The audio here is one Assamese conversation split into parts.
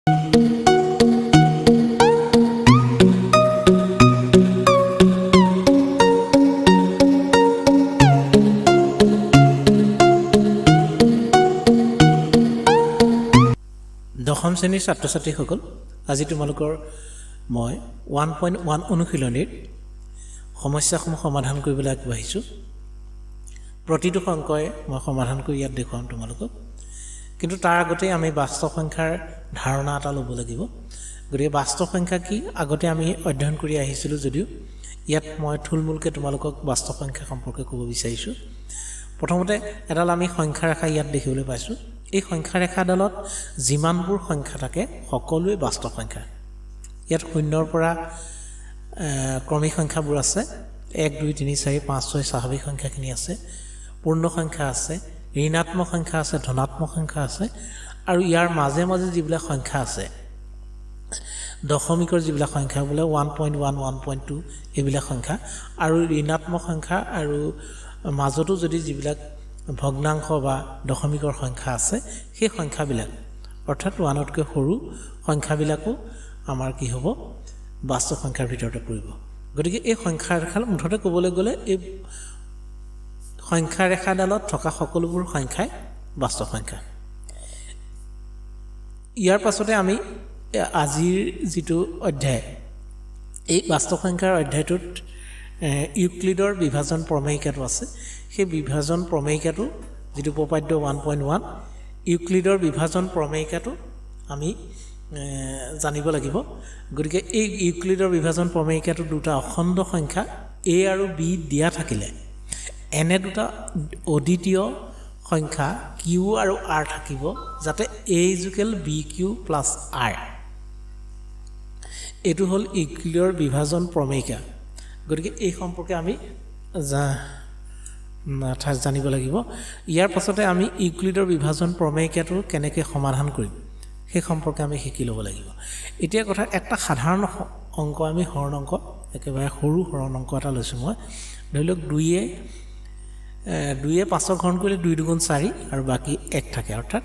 দশম শ্ৰেণীৰ ছাত্ৰ ছাত্ৰীসকল, আজি তোমালোকৰ মই 1.1 অনুশীলনীৰ সমস্যাসমূহ সমাধান কৰিবলৈ আগবাঢ়িছোঁ। প্ৰতিটো অংকই মই সমাধান কৰি ইয়াত দেখুৱাম তোমালোকক। কিন্তু তাৰ আগতেই আমি বাস্তৱ সংখ্যাৰ ধাৰণা এটা ল'ব লাগিব। গতিকে বাস্তৱ সংখ্যা কি আগতে আমি অধ্যয়ন কৰি আহিছিলোঁ যদিও ইয়াত মই থুলমূলকৈ তোমালোকক বাস্তৱ সংখ্যা সম্পৰ্কে ক'ব বিচাৰিছোঁ। প্ৰথমতে এডাল আমি সংখ্যা ৰেখা ইয়াত দেখিবলৈ পাইছোঁ। এই সংখ্যা ৰেখাডালত যিমানবোৰ সংখ্যা থাকে সকলোৱে বাস্তৱ সংখ্যা। ইয়াত শূন্যৰ পৰা ক্ৰমিক সংখ্যাবোৰ আছে, 1 2 3 4 5 6 স্বাভাৱিক সংখ্যাখিনি আছে, পূৰ্ণ সংখ্যা আছে, ঋণাত্মক সংখ্যা আছে, ধনাত্মক সংখ্যা আছে, আৰু ইয়াৰ মাজে মাজে যিবিলাক সংখ্যা আছে, দশমিকৰ যিবিলাক সংখ্যা বোলে 1.1 1.2 এইবিলাক সংখ্যা, আৰু ঋণাত্মক সংখ্যা আৰু মাজতো যদি যিবিলাক ভগ্নাংশ বা দশমিকৰ সংখ্যা আছে সেই সংখ্যাবিলাক, অৰ্থাৎ 1তকৈ সৰু সংখ্যাবিলাকো আমাৰ কি হ'ব, বাস্তৱ সংখ্যাৰ ভিতৰতে পৰিব। গতিকে এই সংখ্যা ৰেখা মুঠতে ক'বলৈ গ'লে এই সংখ্যা ৰেখাডালত থকা সকলোবোৰ সংখ্যাই বাস্তৱ সংখ্যা। ইয়াৰ পাছতে আমি আজিৰ যিটো অধ্যায়, এই বাস্তৱ সংখ্যাৰ অধ্যায়টোত ইউক্লিডৰ বিভাজন প্ৰমেয়িকাটো আছে। সেই বিভাজন প্ৰমেয়িকাটো যিটো উপপাদ্য 1.1, ইউক্লিডৰ বিভাজন প্ৰমেয়িকাটো আমি জানিব লাগিব। গতিকে এই ইউক্লিডৰ বিভাজন প্ৰমেয়িকাটো দুটা অখণ্ড সংখ্যা এ আৰু বি দিয়া থাকিলে এনে দুটা অদ্বিতীয় সংখ্যা কিউ আৰু আৰ থাকিব, যাতে A equal B Q plus R. এইটো হ'ল ইউক্লিডৰ বিভাজন প্ৰমেয়িকা। গতিকে এই সম্পৰ্কে আমি জানিব লাগিব। ইয়াৰ পাছতে আমি ইউক্লিডৰ বিভাজন প্ৰমেয়িকাটো কেনেকৈ সমাধান কৰিম সেই সম্পৰ্কে আমি শিকি ল'ব লাগিব। এতিয়া কথা, এটা সাধাৰণ অংক, আমি হৰণ অংক, একেবাৰে সৰু হৰণ অংক এটা লৈছোঁ মই। ধৰি লওক দুয়ে পাঁচক হৰণ কৰিলে 2 দুগুণ 4 আৰু বাকী 1 থাকে। অৰ্থাৎ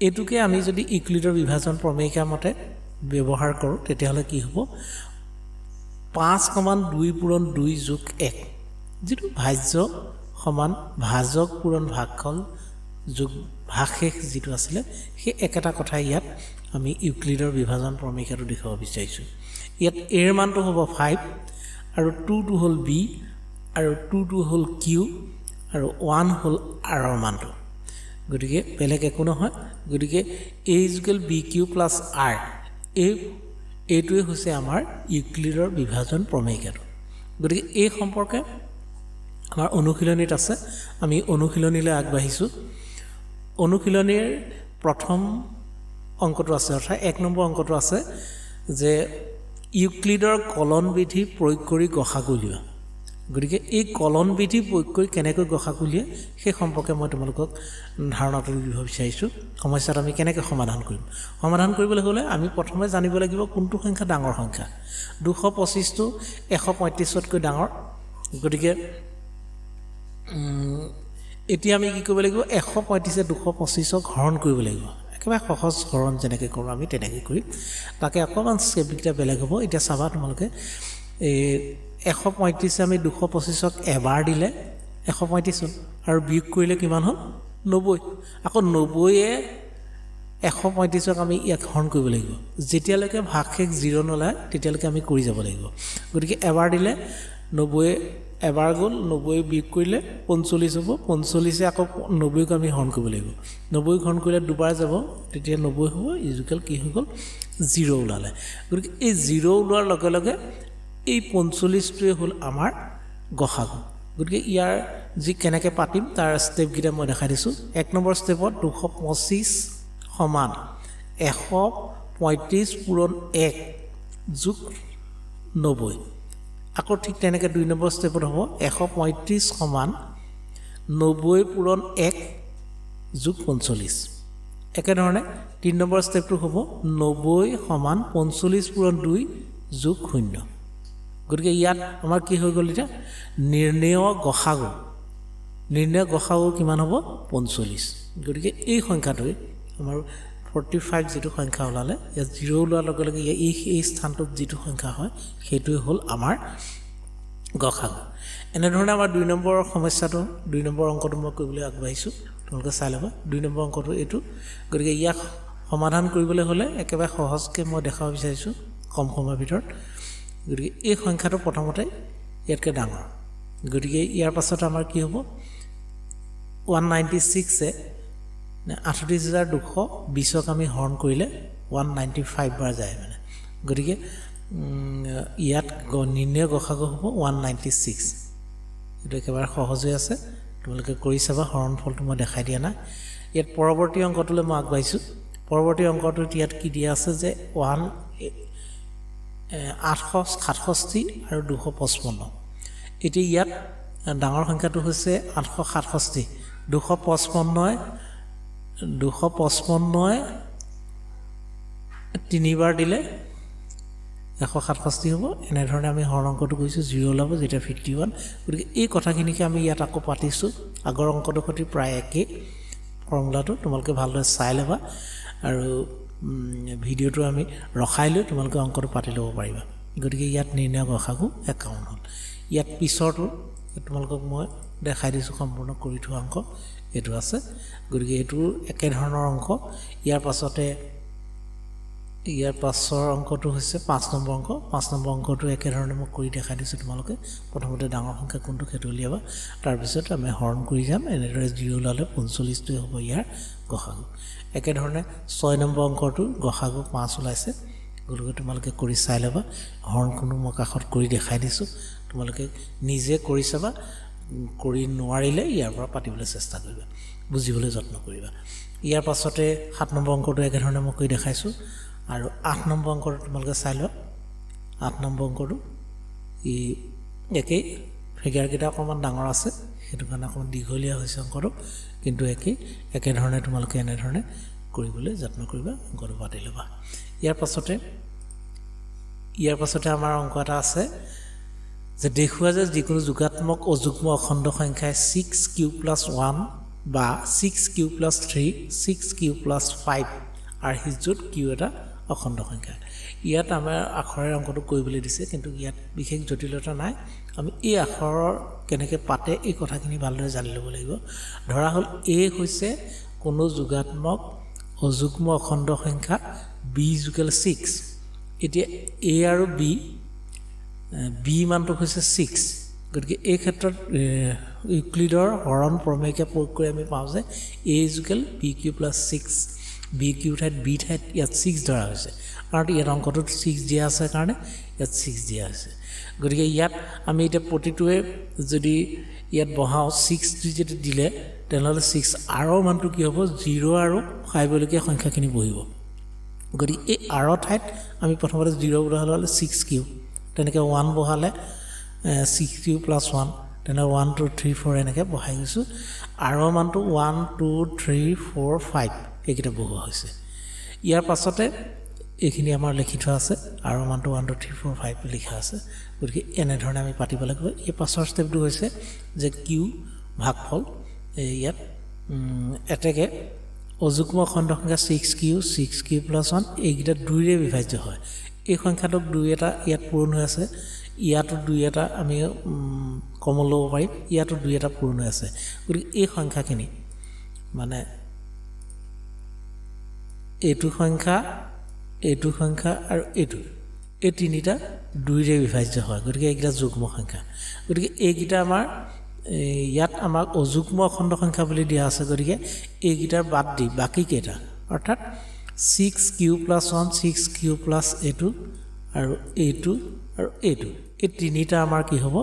এইটোকে আমি যদি ইউক্লিডৰ বিভাজন প্ৰমেয়িকা মতে ব্যৱহাৰ কৰোঁ তেতিয়াহ'লে কি হ'ব, 5 সমান 2 পূৰণ 2 যোগ 1, যিটো ভাজ্য সমান ভাজক পূৰণ ভাগফল যোগ ভাগশেষ যিটো আছিলে সেই একেটা কথাই ইয়াত আমি ইউক্লিডৰ বিভাজন প্ৰমেয়িকাটো দেখুৱাব বিচাৰিছোঁ। ইয়াত এৰ মানটো হ'ব 5 আৰু 2টো হ'ল বি আৰু 2টো হ'ল কিউ আৰু 1 হ'ল আৰৰ মানটো। গতিকে বেলেগ একো নহয়। গতিকে A equal B Q plus R, এইটোৱে হৈছে আমাৰ ইউক্লিডৰ বিভাজন প্ৰমেয়িকাটো। গতিকে এই সম্পৰ্কে আমাৰ অনুশীলনীত আছে। আমি অনুশীলনীলৈ আগবাঢ়িছোঁ। অনুশীলনীৰ প্ৰথম অংকটো আছে, অৰ্থাৎ 1 নম্বৰ অংকটো আছে যে ইউক্লিডৰ কলন বিধি প্ৰয়োগ কৰি গসাগু উলিওৱা। গতিকে এই কলন বিধি প্ৰয়োগ কৰি কেনেকৈ গসাগু উলিয়াই সেই সম্পৰ্কে মই তোমালোকক ধাৰণাটো দিব বিচাৰিছোঁ। সমস্যাটো আমি কেনেকৈ সমাধান কৰিম? সমাধান কৰিবলৈ হ'লে আমি প্ৰথমে জানিব লাগিব কোনটো সংখ্যা ডাঙৰ সংখ্যা। 225টো 135তকৈ ডাঙৰ। গতিকে এতিয়া আমি কি কৰিব লাগিব, 135 225ক হৰণ কৰিব লাগিব। একেবাৰে সহজ হৰণ যেনেকৈ কৰোঁ আমি তেনেকৈ কৰিম, তাকে অকণমান ষ্টেপকেইটা বেলেগ হ'ব। এতিয়া চাবা তোমালোকে, এই 135 আমি 225ক এবাৰ দিলে 135 হ'ল আৰু বিয়োগ কৰিলে কিমান হ'ল, 90। আকৌ 90য়ে 135ক আমি ইয়াক হৰণ কৰিব লাগিব। যেতিয়ালৈকে ভাগশেষ 0 নোলায় তেতিয়ালৈকে আমি কৰি যাব লাগিব। গতিকে এবাৰ দিলে 90 এবাৰ গ'ল, 90 বিয়োগ কৰিলে 45 হ'ব, 45 আকৌ 90ক আমি হৰণ কৰিব লাগিব। 90ক হৰণ কৰিলে দুবাৰ যাব, তেতিয়া 90 হ'ব, ইজুকেল কি হৈ গ'ল, 0 ওলালে। গতিকে এই 0 ওলোৱাৰ লগে লগে এই 45টোৱে হ'ল আমাৰ গসাগু। গতিকে ইয়াৰ যি কেনেকৈ পাতিম তাৰ ষ্টেপকেইটা মই দেখাই দিছোঁ। 1 নম্বৰ ষ্টেপত 225 সমান 135 পূৰণ 1 যোগ 90। আকৌ ঠিক তেনেকৈ 2 নম্বৰ ষ্টেপত হ'ব 135 সমান 90 পূৰণ 1 যোগ 45। একেধৰণে 3 নম্বৰ ষ্টেপটো হ'ব 90 সমান 45 পূৰণ 2 যোগ 0। গতিকে ইয়াত আমাৰ কি হৈ গ'ল, এতিয়া নিৰ্ণয় গসাগু, নিৰ্ণয় গসাগু কিমান হ'ব, 45। গতিকে এই সংখ্যাটোৱে আমাৰ 45 যিটো সংখ্যা ওলালে, ইয়াত জিৰ' ওলোৱাৰ লগে লগে এই স্থানটোত যিটো সংখ্যা হয় সেইটোৱে হ'ল আমাৰ গসাগু। এনেধৰণে আমাৰ 2 নম্বৰ সমস্যাটো, 2 নম্বৰ অংকটো মই কৰিবলৈ আগবাঢ়িছোঁ, তোমালোকে চাই ল'বা। 2 নম্বৰ অংকটো এইটো। গতিকে ইয়াক সমাধান কৰিবলৈ হ'লে একেবাৰে সহজকৈ মই দেখাব বিচাৰিছোঁ কম সময়ৰ ভিতৰত। গতিকে এই সংখ্যাটো প্ৰথমতে ইয়াতকৈ ডাঙৰ, গতিকে ইয়াৰ পাছত আমাৰ কি হ'ব, 196-এ 38220ক আমি হৰণ কৰিলে 195 বাৰ যায় মানে। গতিকে ইয়াত নিৰ্ণয় গসাগু হ'ব 196। এইটো একেবাৰে সহজ হৈ আছে, তোমালোকে কৰি চাবা। হৰণ ফলটো মই দেখাই দিয়া নাই। ইয়াত পৰৱৰ্তী অংকটোলৈ মই আগবাঢ়িছোঁ। পৰৱৰ্তী অংকটোত ইয়াত কি দিয়া আছে যে 867 আৰু 255। এতিয়া ইয়াত ডাঙৰ সংখ্যাটো হৈছে 867, 255ই তিনিবাৰ দিলে 167 হ'ব। এনেধৰণে আমি হৰণ অংকটো কৰিছোঁ, জিৰ' ওলাব যেতিয়া 51। গতিকে এই কথাখিনিকে আমি ইয়াত আকৌ পাতিছোঁ। আগৰ অংকটোৰ সৈতে প্ৰায় একেই ফৰ্মুলাটো, তোমালোকে ভালদৰে চাই ল'বা আৰু ভিডিঅ'টো আমি ৰখাই লৈ তোমালোকে অংকটো পাতি ল'ব পাৰিবা। গতিকে ইয়াত নিৰ্ণয় গসাগু 51 হ'ল। ইয়াত পিছৰটো তোমালোকক মই দেখাই দিছোঁ, সম্পূৰ্ণ কৰি থোৱা অংক এইটো আছে। গতিকে এইটো একেধৰণৰ অংক। ইয়াৰ পাছৰ অংকটো হৈছে 5 নম্বৰ অংক। 5 নম্বৰ অংকটো একেধৰণে মই কৰি দেখাই দিছোঁ। তোমালোকে প্ৰথমতে ডাঙৰ সংখ্যা কোনটো সেইটো উলিয়াবা, তাৰপিছত আমি হৰণ কৰি যাম। এনেদৰে জিৰ' ওলালে 45টোৱে হ'ব ইয়াৰ গসাগু। একেধৰণে 6 নম্বৰ অংকটো গসাগু 5 ওলাইছে। গতিকে তোমালোকে কৰি চাই ল'বা। হৰণখনো মই কাষত কৰি দেখাই দিছোঁ, তোমালোকে নিজে কৰি চাবা। কৰি নোৱাৰিলে ইয়াৰ পৰা পাতিবলৈ চেষ্টা কৰিবা, বুজিবলৈ যত্ন কৰিবা। ইয়াৰ পাছতে 7 নম্বৰ অংকটো একেধৰণে মই কৰি দেখাইছোঁ। আৰু 8 নম্বৰ অংকটো তোমালোকে চাই লোৱা। 8 নম্বৰ অংকটো ই একেই, ফিগাৰকেইটা অকণমান ডাঙৰ আছে, সেইটো কাৰণে অকণমান দীঘলীয়া হৈছে অংকটো, কিন্তু একেধৰণে তোমালোকে এনেধৰণে কৰিবলৈ যত্ন কৰিবা, অংকটো পাতি ল'বা। ইয়াৰ পাছতে আমাৰ অংক এটা আছে যে দেখুওৱা যে যিকোনো যোগাত্মক অযুগ্ম অখণ্ড সংখ্যাই 6q + 1 বা 6q + 3, 6q + 5 আৰ্হি য'ত কিউ এটা অখণ্ড সংখ্যা। ইয়াত আমাৰ আখৰেৰে অংকটো কৰিবলৈ দিছে, কিন্তু ইয়াত বিশেষ জটিলতা নাই। আমি এই আখৰৰ কেনেকৈ পাতে এই কথাখিনি ভালদৰে জানি ল'ব লাগিব। ধৰা হ'ল এ হৈছে কোনো যোগাত্মক অযুগ্ম অখণ্ড সংখ্যা বি ইজুকেল 6। এতিয়া এ আৰু বি, বি মানটো হৈছে 6। গতিকে এই ক্ষেত্ৰত ইউক্লিডৰ হৰণ প্ৰমেয়কে প্ৰয়োগ কৰি আমি পাওঁ যে a equal b q plus 6, b q ঠাইত বি ঠাইত ইয়াত 6 ধৰা হৈছে, কাৰণ ইয়াত অংকটোত 6 দিয়া আছে কাৰণে ইয়াত 6 দিয়া হৈছে। গতিকে ইয়াত আমি এতিয়া প্ৰতিটোৱে যদি ইয়াত বহাওঁ, 6 যদি দিলে তেনেহ'লে 6 আৰৰ মানটো কি হ'ব, 0 আৰু 5লৈকে সংখ্যাখিনি বহিব। গতিকে এই আৰৰ ঠাইত আমি প্ৰথমতে 0 বহালে হ'লে 6q, তেনেকৈ 1 বহালে 6q + 1, তেনেকৈ 1 2 3 4 এনেকৈ বহাই গৈছোঁ। আৰৰ মানটো 1 2 3 4 5 এইকেইটা বহোৱা হৈছে। ইয়াৰ পাছতে এইখিনি আমাৰ লিখি থোৱা আছে, আৰৰ মানটো 1 2 3 4 5 লিখা আছে। গতিকে এনেধৰণে আমি পাতিব লাগিব। এই পাছৰ ষ্টেপটো হৈছে যে কিউ ভাগফল এই ইয়াত এতেকে অযুগ্ম অখণ্ড সংখ্যা 6q, 6q + 1 এইকেইটা 2ৰে বিভাজ্য হয়। এই সংখ্যাটোক 2 এটা ইয়াত পূৰণ হৈ আছে, ইয়াতো 2 এটা আমি কমন ল'ব পাৰিম, ইয়াতো 2 এটা পূৰণ হৈ আছে। গতিকে এই সংখ্যাখিনি মানে এইটো সংখ্যা, এইটো সংখ্যা আৰু এইটো, এই তিনিটা 2ৰে বিভাজ্য হয়। গতিকে এইকেইটা যুগ্ম সংখ্যা। গতিকে এইকেইটা আমাৰ ইয়াত আমাক অযুগ্ম অখণ্ড সংখ্যা বুলি দিয়া আছে। গতিকে এইকেইটাৰ বাদ দি বাকীকেইটা অৰ্থাৎ 6q + 1, 6q plus এইটো আৰু এইটো আৰু এইটো, এই তিনিটা আমাৰ কি হ'ব,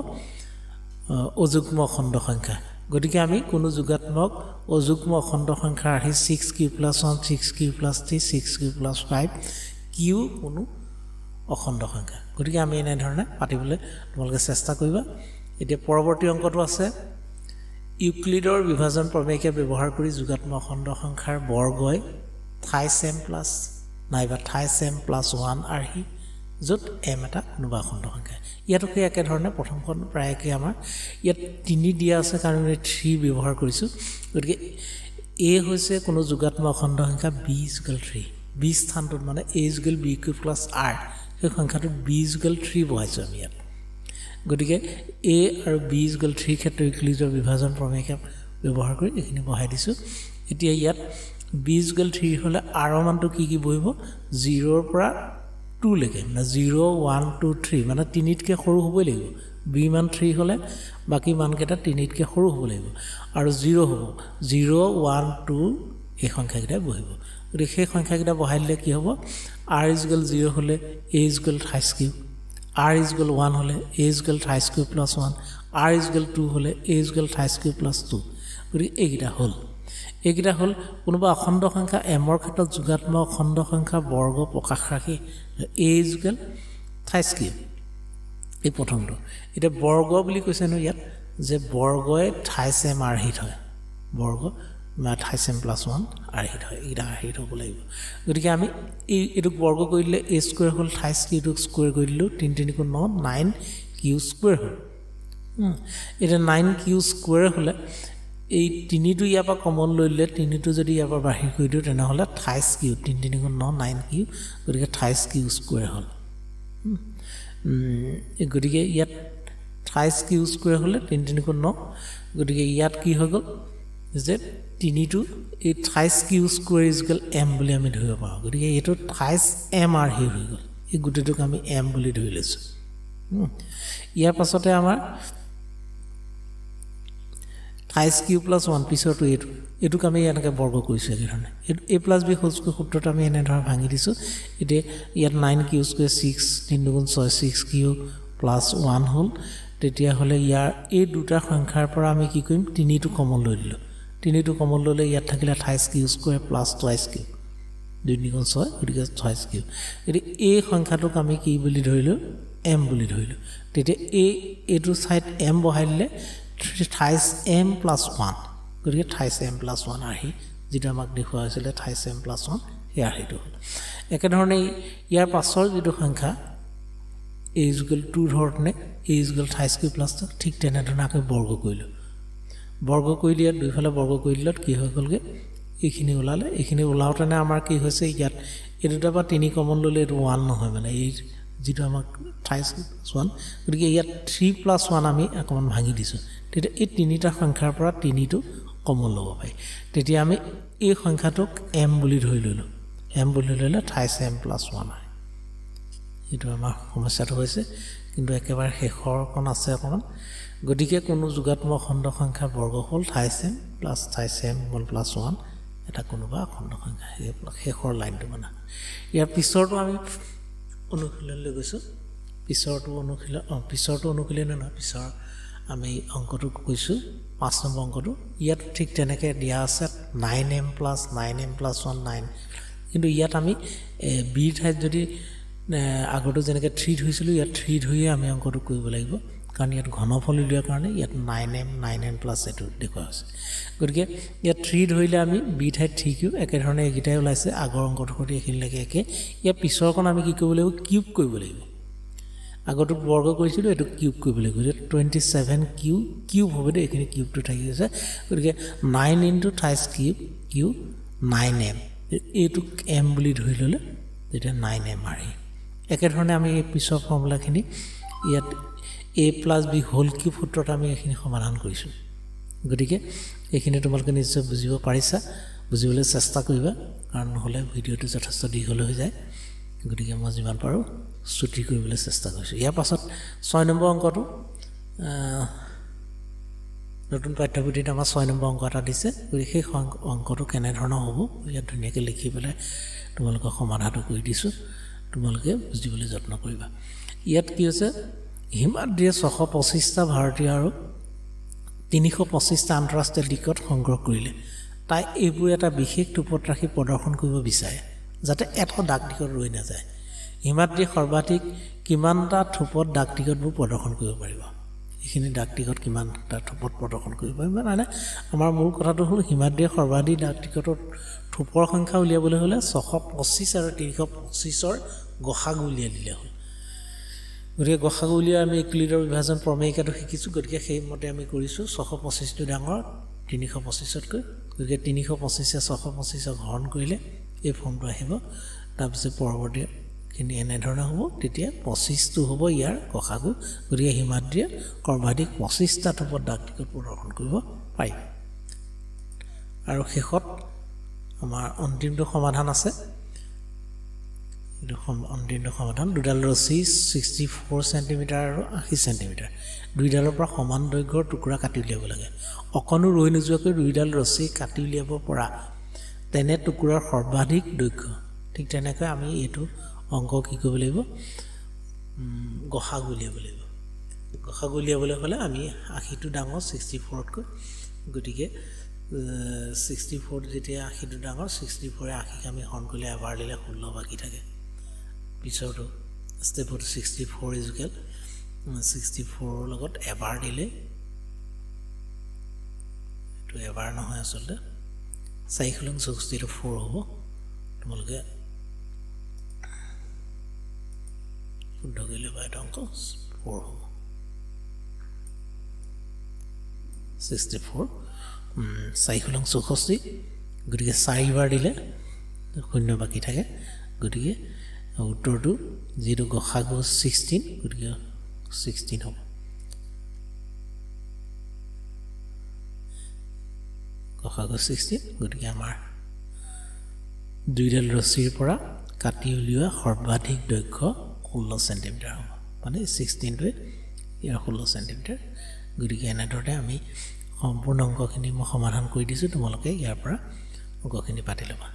অযুগ্ম অখণ্ড সংখ্যা। গতিকে আমি কোনো যোগাত্মক অযুগ্ম অখণ্ড সংখ্যা আৰ্হি 6q + 1, 6q + 3, 6q + 5 Q কোনো অখণ্ড সংখ্যা। গতিকে আমি এনেধৰণে পাতিবলৈ তোমালোকে চেষ্টা কৰিবা। এতিয়া পৰৱৰ্তী অংকটো আছে ইউক্লিডৰ বিভাজন প্ৰমেয়কে ব্যৱহাৰ কৰি যোগাত্মক অখণ্ড সংখ্যাৰ বৰ্গই থাইছ এম প্লাছ নাইবা থাইছ এম প্লাছ 1 আৰ্হি য'ত এম এটা কোনোবা অখণ্ড সংখ্যা। ইয়াতো সেই একেধৰণে প্ৰথমখন প্ৰায় একেই। আমাৰ ইয়াত 3 দিয়া আছে কাৰণে আমি 3 ব্যৱহাৰ কৰিছোঁ। গতিকে এ হৈছে কোনো যোগাত্মক অখণ্ড সংখ্যা বি ইজুকেল থ্ৰী, বি স্থানটোত মানে a equal b cube plus r, সেই সংখ্যাটোত বি ইজুকেল থ্ৰী বহাইছোঁ আমি ইয়াত। গতিকে এ আৰু বি ইজুকেল থ্ৰীৰ ক্ষেত্ৰত ইউক্লিডৰ বিভাজন প্ৰমেয়িকা ব্যৱহাৰ কৰি এইখিনি বহাই দিছোঁ। এতিয়া ইয়াত বি ইজুকেল থ্ৰী হ'লে আৰৰ মানটো কি কি বহিব, জিৰ'ৰ পৰা টুলৈকে, মানে জিৰ' ওৱান টু থ্ৰী, মানে তিনিতকৈ সৰু হ'বই লাগিব। বি মান থ্ৰী হ'লে বাকী মানকেইটা তিনিতকৈ সৰু হ'ব লাগিব আৰু জিৰ' হ'ব, জিৰ' ওৱান টু এই সংখ্যাকেইটাই বহিব। গতিকে সেই সংখ্যাকেইটা বহাই দিলে কি হ'ব, আৰ ইজুকেল জিৰ' হ'লে a equal thrice q, r equal one হ'লে a equal thrice q plus one, r equal two হ'লে a equal thrice q plus two. গতিকে এইকেইটা হ'ল, এইকেইটা হ'ল কোনোবা অখণ্ড সংখ্যা এমৰ ক্ষেত্ৰত যোগাত্মক অখণ্ড সংখ্যা বৰ্গ প্ৰকাশ ৰাখি এ ইজুকেল থাইছ কিউ, এই প্ৰথমটো। এতিয়া বৰ্গ বুলি কৈছে ন ইয়াত, যে বৰ্গই থাইছ এম আৰ্হিত হয়, বৰ্গ থাইছ এম প্লাছ ওৱান আৰ্হিত হয়, এইকেইটা আৰ্হিত হ'ব লাগিব। গতিকে আমি এইটোক বৰ্গ কৰি দিলে এ স্কুৱেৰ হ'ল, থাইছ কিউটোক স্কুৱেৰ কৰি দিলোঁ, তিনি তিনি ন, নাইন কিউ স্কুৱেৰ হ'ল। এতিয়া নাইন কিউ স্কুৱেৰ হ'লে এই তিনিটো ইয়াৰ পৰা কমন লৈ দিলে, তিনিটো যদি ইয়াৰ পৰা বাহিৰ কৰি দিওঁ তেনেহ'লে থাইছ কিউ, তিনি তিনি ন, নাইন কিউ, গতিকে থাইছ কিউ স্কুৱেৰ হ'ল। গতিকে ইয়াত থাইছ কিউ স্কুৱেৰ হ'লে তিনি তিনি ন, গতিকে ইয়াত কি হৈ গ'ল যে তিনিটো এই thrice q square equal m বুলি আমি ধৰিব পাৰোঁ। গতিকে এইটো থাইছ এম আৰ্হি হৈ গ'ল, এই গোটেইটোক আমি এম বুলি ধৰি লৈছোঁ। ইয়াৰ পাছতে আমাৰ থাইছ কিউ প্লাছ ওৱান পিছৰটো এইটো, এইটোক আমি এনেকৈ বৰ্গ কৰিছোঁ একেধৰণে। এইটো a plus b whole square সূত্ৰটো আমি এনেধৰণে ভাঙি দিছোঁ। এতিয়া ইয়াত নাইন কিউ স্কুৱেৰ ছিক্স, তিনি দুগুণ ছয়, ছিক্স কিউ প্লাছ ওৱান হ'ল। তেতিয়াহ'লে ইয়াৰ এই দুটা সংখ্যাৰ পৰা আমি কি কৰিম, তিনিটো কমন লৈ দিলোঁ, তিনিটো কমন ল'লে ইয়াত থাকিলে thrice q square plus twice q, দুই তিনিগুণ ছয়, গতিকে টুৱাইছ কিউ। গতিকে এই সংখ্যাটোক আমি কি বুলি ধৰিলোঁ, এম বুলি ধৰিলোঁ। তেতিয়া এইটো ঠাইত এম বহাই দিলে থাইছ এম প্লাছ ওৱান, গতিকে থাইছ এম প্লাছ ওৱান আৰ্হি, যিটো আমাক দেখুওৱা হৈছিলে থাইছ এম প্লাছ ওৱান, সেই আৰ্হিটো হ'ল। একেধৰণে ইয়াৰ পাছৰ যিটো সংখ্যা এ ইজুকেল টু ধৰণে a equal thrice q plus two, ঠিক তেনেধৰণে আকৌ বৰ্গ কৰিলোঁ। বৰ্গ কৰি দিয়াত দুইফালে বৰ্গ কৰি দিলত কি হৈ গ'লগৈ, এইখিনি ওলালে। এইখিনি ওলাওঁতেনে আমাৰ কি হৈছে, ইয়াত এই দুটাৰ পৰা তিনি কমন ল'লে এইটো ওৱান নহয়, মানে এই যিটো আমাক থাইছ প্লাছ ওৱান, গতিকে ইয়াত থ্ৰী প্লাছ ওৱান আমি অকণমান ভাঙি দিছোঁ। তেতিয়া এই তিনিটা সংখ্যাৰ পৰা তিনিটো কমন ল'ব পাৰি। তেতিয়া আমি এই সংখ্যাটোক এম বুলি ধৰি ল'লোঁ, এম বুলি ল'লে থাইছ এম প্লাছ ওৱান হয়। এইটো আমাৰ সমস্যাটো হৈছে, কিন্তু একেবাৰে শেষৰকণ আছে অকণমান। গতিকে কোনো যোগাত্মক অখণ্ড সংখ্যা বৰ্গ হ'ল thrice m plus thrice m one plus one, এটা কোনোবা অখণ্ড সংখ্যা, সেই শেষৰ লাইনটো মানে। ইয়াৰ পিছৰটো আমি অনুশীলনলৈ গৈছোঁ। পিছৰটো অনুশীলন, অঁ পিছৰটো অনুশীলনে নহয়, পিছৰ আমি অংকটো কৈছোঁ, 5 নম্বৰ অংকটো। ইয়াত ঠিক তেনেকৈ দিয়া আছে nine m plus nine m plus one nine, কিন্তু ইয়াত আমি বিৰ ঠাইত যদি আগতো যেনেকৈ থ্ৰী ধৰিছিলোঁ, ইয়াত থ্ৰী ধৰিয়ে আমি অংকটো কৰিব লাগিব, কাৰণ ইয়াত ঘনফল উলিওৱাৰ কাৰণে ইয়াত nine m nine m plus এইটো দেখুওৱা হৈছে। গতিকে ইয়াত থ্ৰী ধৰিলে আমি বি ঠাইত থ্ৰী কিউ, একেধৰণে এইকেইটাই ওলাইছে আগৰ অংকটোৰ সৈতে এইখিনিলৈকে একে। ইয়াৰ পিছৰকণ আমি কি কৰিব লাগিব, কিউব কৰিব লাগিব। আগৰটোক বৰ্গ কৰিছিলোঁ, এইটো কিউব কৰিব লাগিব। গতিকে 27 কিউ কিউব হ'ব দেই, এইখিনি কিউবটো থাকি গৈছে। গতিকে nine into thrice cube q nine m, এইটোক এম বুলি ধৰি ল'লে তেতিয়া নাইন এম আৰ্হি। একেধৰণে আমি এই পিছৰ ফৰ্মুলাখিনি ইয়াত a plus b whole cube সূত্ৰত আমি এইখিনি সমাধান কৰিছোঁ। গতিকে এইখিনি তোমালোকে নিশ্চয় বুজিব পাৰিছা, বুজিবলৈ চেষ্টা কৰিবা, কাৰণ নহ'লে ভিডিঅ'টো যথেষ্ট দীঘল হৈ যায়। গতিকে মই যিমান পাৰোঁ চুটি কৰিবলৈ চেষ্টা কৰিছোঁ। ইয়াৰ পাছত 6 নম্বৰ অংকটো, নতুন পাঠ্যপুথিত আমাৰ 6 নম্বৰ অংক এটা দিছে। গতিকে সেই অংকটো কেনেধৰণৰ হ'ব ইয়াত ধুনীয়াকৈ লিখি পেলাই তোমালোকক সমাধানটো কৰি দিছোঁ, তোমালোকে বুজিবলৈ যত্ন কৰিবা। ইয়াত কি হৈছে, হিমাদ্ৰীয়ে 625টা ভাৰতীয় আৰু 325টা আন্তঃৰাষ্ট্ৰীয় টিকট সংগ্ৰহ কৰিলে। তাই এইবোৰ এটা বিশেষ থোপত ৰাখি প্ৰদৰ্শন কৰিব বিচাৰে, যাতে এটা ডাক টিকট ৰৈ নাযায়। হিমাদ্ৰী সৰ্বাধিক কিমানটা থোপত ডাক টিকটবোৰ প্ৰদৰ্শন কৰিব পাৰিব? এইখিনি ডাক টিকট কিমানটা থোপত প্ৰদৰ্শন কৰিব পাৰিব? মানে আমাৰ মূল কথাটো হ'ল হিমাদ্ৰীয়ে সৰ্বাধিক ডাক টিকটৰ থোপৰ সংখ্যা উলিয়াবলৈ হ'লে 625 আৰু 325ৰ গসাগু উলিয়াই দিলে হ'ল। গতিকে গসাগু উলিয়াই আমি ইউক্লিডৰ বিভাজন প্ৰমেয়িকাটো শিকিছোঁ, গতিকে সেইমতে আমি কৰিছোঁ। 625টো ডাঙৰ, 325তকৈ। গতিকে 325-এ 625ক হৰণ কৰিলে এই ফৰ্মটো আহিব। তাৰপিছত পৰৱৰ্তীখিনি এনেধৰণে হ'ব, তেতিয়া 25টো হ'ব ইয়াৰ গসাগু। গতিকে হিমাদ্ৰীয়ে সৰ্বাধিক 25টা থোপত ডাক টিকট প্ৰদৰ্শন কৰিব পাৰিব। আৰু শেষত আমাৰ অন্তিমটো সমাধান আছে। এইটো অন্তিমটো সমাধান, দুডাল ৰছী 64 চেণ্টিমিটাৰ আৰু 80 চেণ্টিমিটাৰ, দুইডালৰ পৰা সমান দৈৰ্ঘ্যৰ টুকুৰা কাটি উলিয়াব লাগে। অকণো ৰৈ নোযোৱাকৈ দুইডাল ৰছী কাটি উলিয়াব পৰা তেনে টুকুৰাৰ সৰ্বাধিক দৈৰ্ঘ্য। ঠিক তেনেকৈ আমি এইটো অংক কি কৰিব লাগিব, গসাগু উলিয়াব লাগিব। গসাগু উলিয়াবলৈ হ'লে আমি 80টো ডাঙৰ 64তকৈ, গতিকে 64 যেতিয়া 80টো ডাঙৰ, 64-এ 80ক আমি হৰণ কৰিলে এবাৰ দিলে 16 বাকী থাকে। পিছৰটো ষ্টেপত 64 ইজুকেল 64ৰ লগত এবাৰ দিলে, এইটো এবাৰ নহয় আচলতে, 4 ষোল্ল 64, 4 হ'ব। তোমালোকে শুদ্ধ কৰিলে বা এটা অংক 4 হ'ব, 64, 4 ষোল্ল 64, গতিকে চাৰিবাৰ দিলে শূন্য বাকী থাকে। গতিকে উত্তৰটো যিটো গসাগু 16, গতিকে 16 হ'ব। গসাগু 16, গতিকে আমাৰ দুইডাল ৰছীৰ পৰা কাটি উলিওৱা সৰ্বাধিক দৈৰ্ঘ্য 16 চেণ্টিমিটাৰ হ'ব, মানে 16টোৱে ইয়াৰ 16 চেণ্টিমিটাৰ। গতিকে এনেধৰণে আমি সম্পূৰ্ণ অংকখিনি মই সমাধান কৰি দিছোঁ, তোমালোকে ইয়াৰ পৰা অংকখিনি পাতি ল'বা।